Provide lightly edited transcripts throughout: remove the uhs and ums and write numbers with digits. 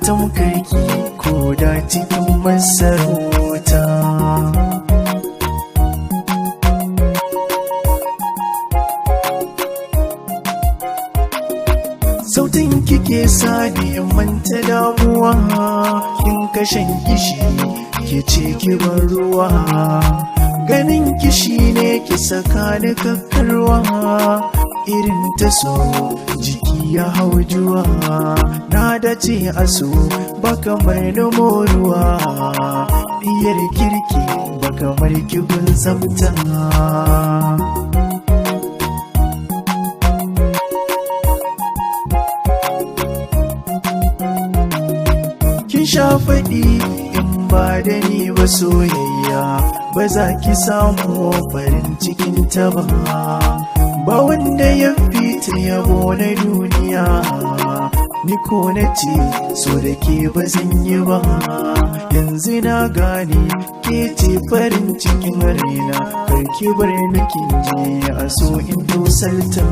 tamkarki ko da cikin masarauta. Sautin kike sani in manta damuwa, kin kashen kishi ke ce ki ban ruwa. Ganin kishi ne ki saka ni kakkarwa, irin ta so jiki ya hau juwa. Na dace a so ba kamar na moruwa, diyar kirki ba kamar ki gun tsafta. Kin sha faɗi in ba da ni ba soyayya ba za ki samu farin cikin ta ba. Ba wanda ya fita yabo na duniya, ni ko na ce so da ke ba zan yi ba. Yanzu na gane ke ce farin cikin raina, karki bar ni kin je a so in dosalta.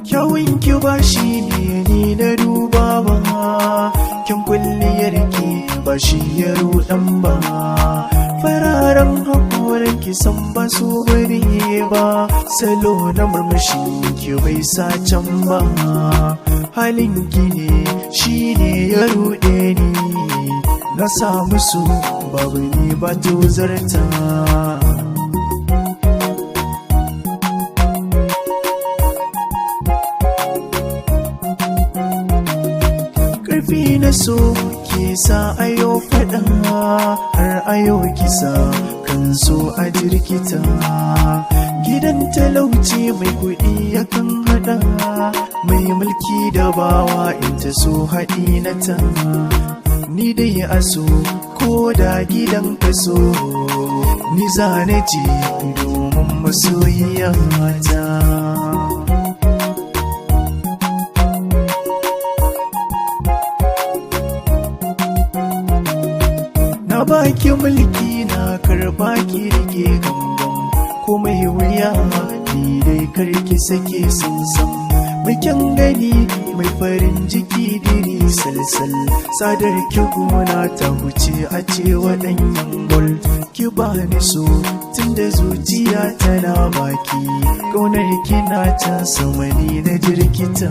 Kyawun ki ba shi ne ni na duba ba, kyan kwalliyar ki ba shi ya ruɗan ba. Fararen hakoran ki san ba su bane ba, salo na murmushin ki bai sa can ba. Halin ki ne shi ne ya ruɗe ni, na samu su babu ni ba tozarta. Ƙarfi na so ke sa ayo faɗa har ayo kisa kan so a jirkita. Gidan talauci mai kuɗi yakan haɗa mai mulki da bawa in ta so haɗi na ta. Ni dai a so ko da gidan kaso ni zane ce domin masoyiya ta. Na baki mulki na karba ki rike gangan, komai wuya ni dai karki sake sansan. Mai kyan gani mai farin jiki diri salsal, sadar ki gona ta wuce a ce waɗanyan gol. Ki bani so tunda zuciya tana baki, ƙaunar kina can sama ni na jirkita.